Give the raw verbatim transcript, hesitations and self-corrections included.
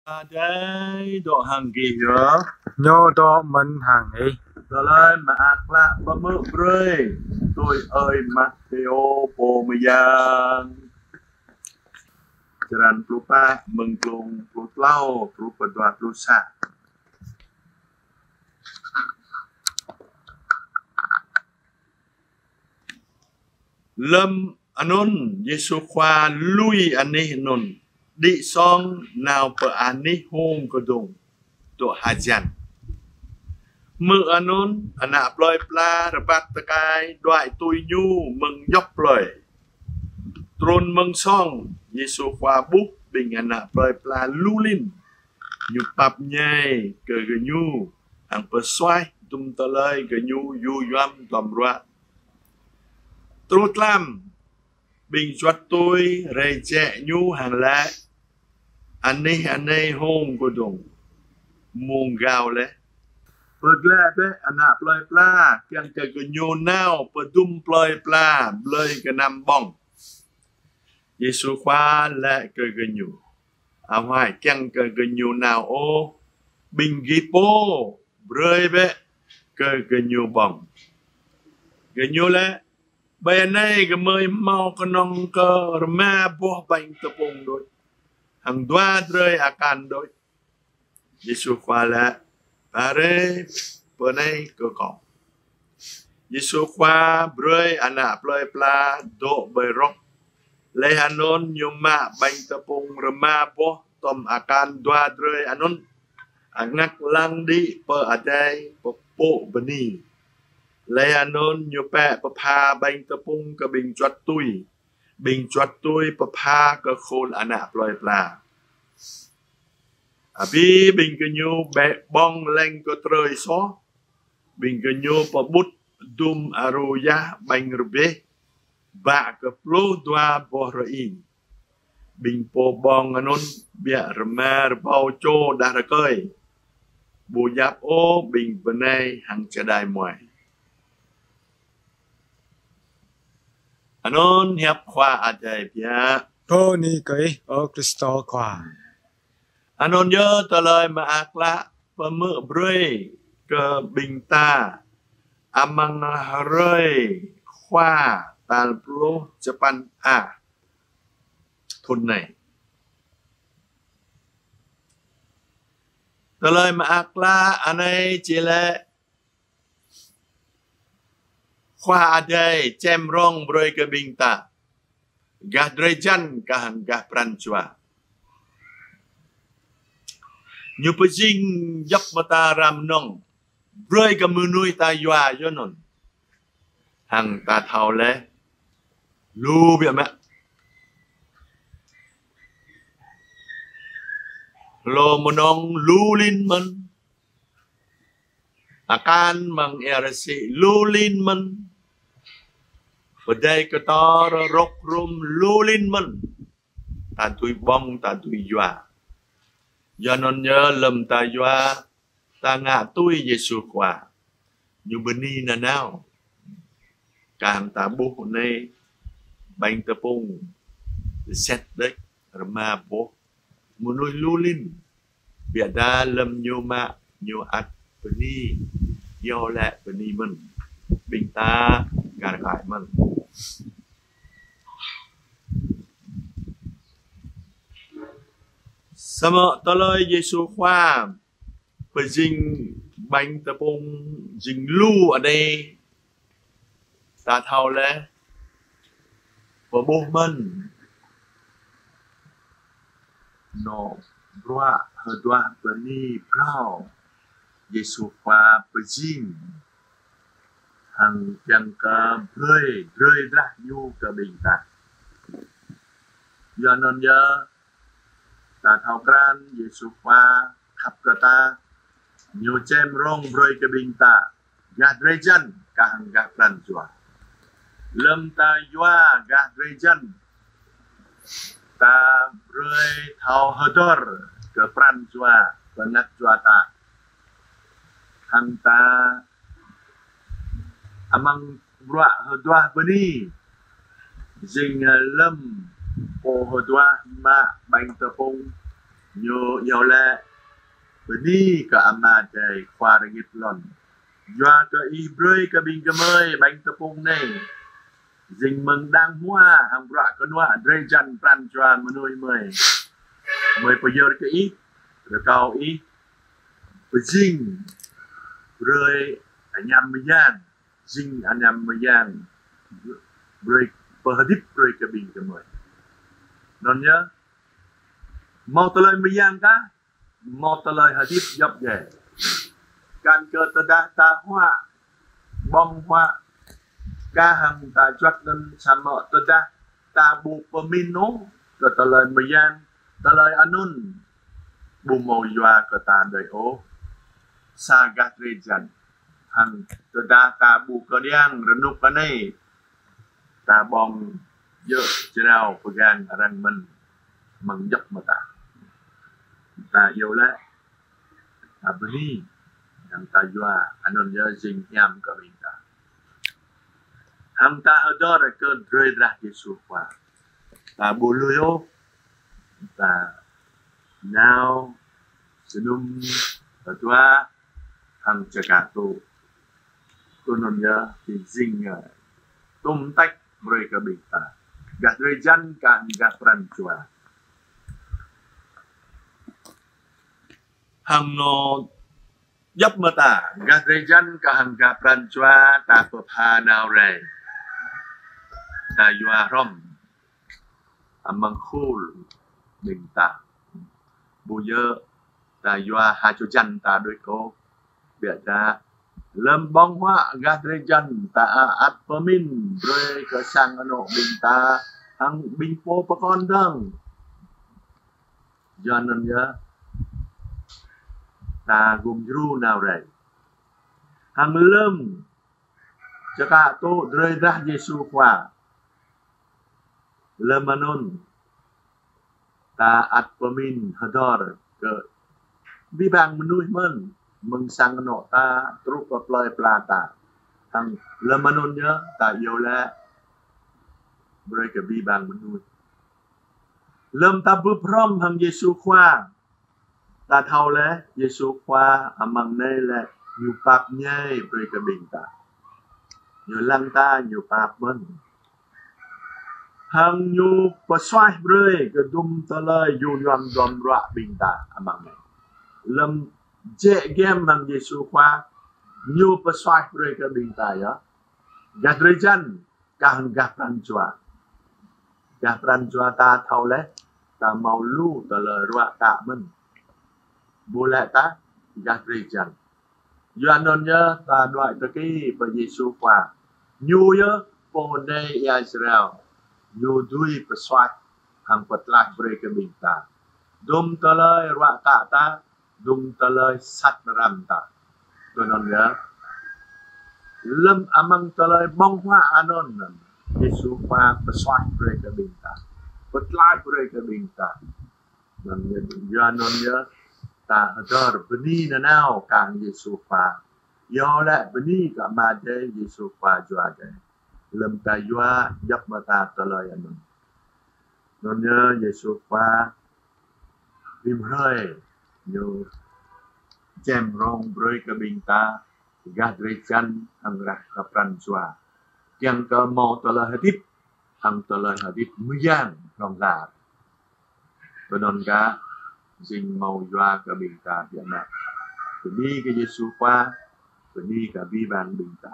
Adai dŏ hăng gih yơh. Ñu dŏ mơ̆n hăng ih. Tơlơi mơak klă pơhmư̆ brơi tui ơi Mathêô pô mơyang. Črăn pluh pă, mơ̆ng klŭng pluh klâo truh pơ dua pluh sa. Lơ̆m anŭn Yêsu Khua lui anih anŭn, đĭ song nao pơ anih hông kơdông dŏ hơjăn. Hmư̆ anŭn, ană plơi pla rơbat tơkai đuaĭ tui Ñu mơ̆ng djŏp plơi. Trŭn mơ̆ng song, Yêsu Khua ƀuh ƀing ană plơi pla lu lin. Ñu pap ñai kơ gơñu hăng pơsuaih dŭm tơlơi gơñu yu yuăm duăm ruă. Truh tlam, ƀing juăt tui rai jĕ Ñu hăng laĭ: Anih anai hông kơdông, mông gao laih. Pơglaĭ bĕ ană plơi pla kiăng kơ gơñu nao pơ dŭm plơi pla blơi gơnam ƀơ̆ng. Yêsu Khua laĭ kơ gơñu: Ơ huai kiăng kơ gơñu nao ôh, ƀing gih pô brơi bĕ kơ gơñu ƀơ̆ng. Gơñu laĭ: Ƀơi anai gơmơi hmâo kơnơ̆ng kơ rơma boh ƀañ tơpŭng đôč, hăng dua drơi akan đôč. Yêsu Khua laĭ: Ba rai pơ anai kơ Kâo. Yêsu Khua brơi ană plơi pla dŏ ƀơi rŏk. Laih anŭn Ñu mă ƀañ tơpŭng rơma boh tŏm akan dua drơi anŭn, angak lăng đĭ pơ adai pơpŭ bơni. Laih anŭn Ñu pĕ pơpha ƀañ tơpŭng kơ ƀing juăt tui. Ƀing juăt tui pơpha kơ khul ană plơi pla. Abih ƀing gơñu bĕ ƀơ̆ng leng kơ trơi soh. Ƀing gơñu pơƀut dŭm aru yah ƀañ rơbeh bă kơ pluh dua boh rơ-ing. Ƀing pô ƀơ̆ng anŭn biă rơma rơbâo čô đah rơkơi. Ƀu yap ôh ƀing bơnai hăng čơđai muai. Anŭn hiăp Khua Adai biă. Bơni kơ Ih, ơ Krist Khua. Anŭn yơh tơlơi mơak klă pơhmư̆ brơi kơ ƀing ta amăng hrơi Khua tal pluh čơpăn ah thŭn anai. Tơlơi mơak klă anai či laĭ Khua Adai čem rong brơi kơ ƀing ta gah drơi jăn kah hăng gah pran jua. Ñu pơjing djŏp mơta ram nong brơi kơ mơnuih ta yua yơh anŭn. Hăng ta thâo laih, lu biă mă. Hlô mơnong lu lin mơ̆n. Akan mơ̆ng ia rơsĭ lu lin mơ̆n. Pơdai kơtor rŏk rŭm lu lin mơ̆n. Ta dưi ƀơ̆ng, ta dưi yua. Yua anŭn yơh lơ̆m ta yua, ta ngă tui Yêsu Khua. Ñu bơni nanao. Kah hăng ta ƀuh anai ƀañ tơpŭng, sĕt đĕč, rơma boh. Mơnuih lu lin. Biă dah lơ̆m ñu mă, ñu ăt bơni. Yua laĭ bơni mơ̆n. Ƀing ta gah rơkơi mơ̆n. Samơ̆ tơlơi Yêsu Khua pơjing ƀañ tơpŭng jing lu anai, ta thâo laih, pơƀuh mơ̆n. Nŏ bruă hơduah bơni phrâo Yêsu Khua pơjing hăng kiăng kơ brơi, brơi drah Ñu kơ ƀing ta. Yua anŭn yơh, ta thâo krăn Yêsu Khua khăp kơ ta, Ñu čem rong brơi kơ ƀing ta gah drơi jăn kah hăng gah pran jua. Lơ̆m ta yua gah drơi jăn, ta brơi thâo hơdơr kơ pran jua, pơngăt jua ta. Hăng ta amăng bruă hơduah bơni, jing lơ̆m pô hơduah mă ƀañ tơpŭng, Ñu iâu laĭ: Bơni kơ Ama Adai Khua rơngit lŏn, yua kơ Ih brơi kơ ƀing gơmơi ƀañ tơpŭng anai, jing mơ̆ng đang hmua hăng bruă kơnuă drơi jan pran jua mơnuih gơmơi. Gơmơi pơyơr kơ Ih, rơkâo Ih pơjing brơi añăm mơyang, jing añăm mơyang brơi pơhơdip brơi kơ ƀing gơmơi. Anŭn yơh, hmâo tơlơi mơyang kah, hmâo tơlơi hơdip djŏp djai. Kăn kơ tơdah ta huă, ƀơ̆ng huă kah hăng ta juăt anŭn, samơ̆ tơdah ta ƀu pơmĭn ôh kơ tơlơi mơyang, tơlơi anŭn ƀu hmâo yua kơ ta đơi ôh. Sa gah drơi jan, hăng tơdah ta ƀu kơđiăng rơnŭk anai, ta ƀơ̆ng djơ̆ jrao pơgang arăng mơ̆n mơ̆ng djŏp mơta. Ta iâu laĭ, ta bơni, hăng ta yua, anŭn yơh jing hiam kơ ƀing ta. Hăng ta hơdơr kơ drơi drah Yêsu Khua. Ta ƀu lui ôh, ta nao jơnum, ta dua, hăng čơkă tŭ. Tui anŭn yơh, jing, ơ, tŭm tač brơi kơ ƀing ta gah drơi jan kah hăng gah pran jua. Hăng anŏ djŏp mơta, gah drơi jan kah hăng gah pran jua ta pơpha nao rai. Ta yua hrŏm amăng khul ƀing ta. Ƀu djơ̆ ta yua ha čô jan ta đôč ôh. Biă dah lơ̆m ƀơ̆ng huă gah drơi jan, ta ăt pơmĭn brơi kơ sang anŏ ƀing ta hăng ƀing pô pơkŏn dơ̆ng. Yua anŭn yơh, ta gum djru nao rai. Hăng lơ̆m čơkă tŭ drơi drah Yêsu Khua, lơ̆m anŭn ta ăt pơmĭn hơdơr kơ abih bang mơnuih mơ̆n, mơ̆ng sang anŏ ta truh kơ plơi pla ta. Hăng lơ̆m anŭn yơh, ta iâu laĭ brơi kơ abih bang mơnuih. Lơ̆m ta bưp hrŏm hăng Yêsu Khua, ta thâo laih, Yêsu Khua amăng anai laih, Ñu pap mơñai brơi kơ ƀing ta. Ñu lăng ta, Ñu pap mơ̆n. Hăng Ñu pơsuaih brơi kơ dŭm tơlơi yua duăm duăm ruă ƀing ta amăng anai. Lơ̆m jĕ giăm hăng Yêsu Khua, Ñu pơsuaih brơi kơ ƀing ta yơh. Gah drơi jan, kah hăng gah pran jua. Gah pran jua ta thâo laih, ta hmâo lu tơlơi ruă kă mơ̆n. Ƀu laĭ tah gah drơi jan. Yua anŭn yơh ta đuaĭ tơki pơ Yêsu Khua. Ñu yơh Pô Nai Ia Jrao. Ñu dưi pơsuaih hăng pơtlaih brơi kơ ƀing ta dŭm tơlơi ruă kă ta, dŭm tơlơi sat răm ta. Tui anŭn yơh, lơ̆m amăng tơlơi ƀơ̆ng huă anŭn, Yêsu Khua pơsuaih brơi kơ ƀing ta, pơtlaih brơi kơ ƀing ta. Anŭn yơh, yua anŭn yơh, ta hơdơr bơni nanao kơ Yêsu Khua. Iâu laĭ bơni kơ Ama Adai, Yêsu Khua Jua Adai. Lơ̆m ta yua, djŏp mơta tơlơi anŭn. Anŭn yơh Yêsu Khua rĭm hrơi Ñu čem rông brơi kơ ƀing ta gah drơi jan hăng gah pran jua, kiăng kơ hmâo tơlơi hơdip hăng tơlơi hơdip mơyang hlŏng lar. Tui anŭn kah jing hmâo yua kơ ƀing ta biă mă. Bơni kơ Yêsu Khua, bơni kơ abih bang ƀing ta.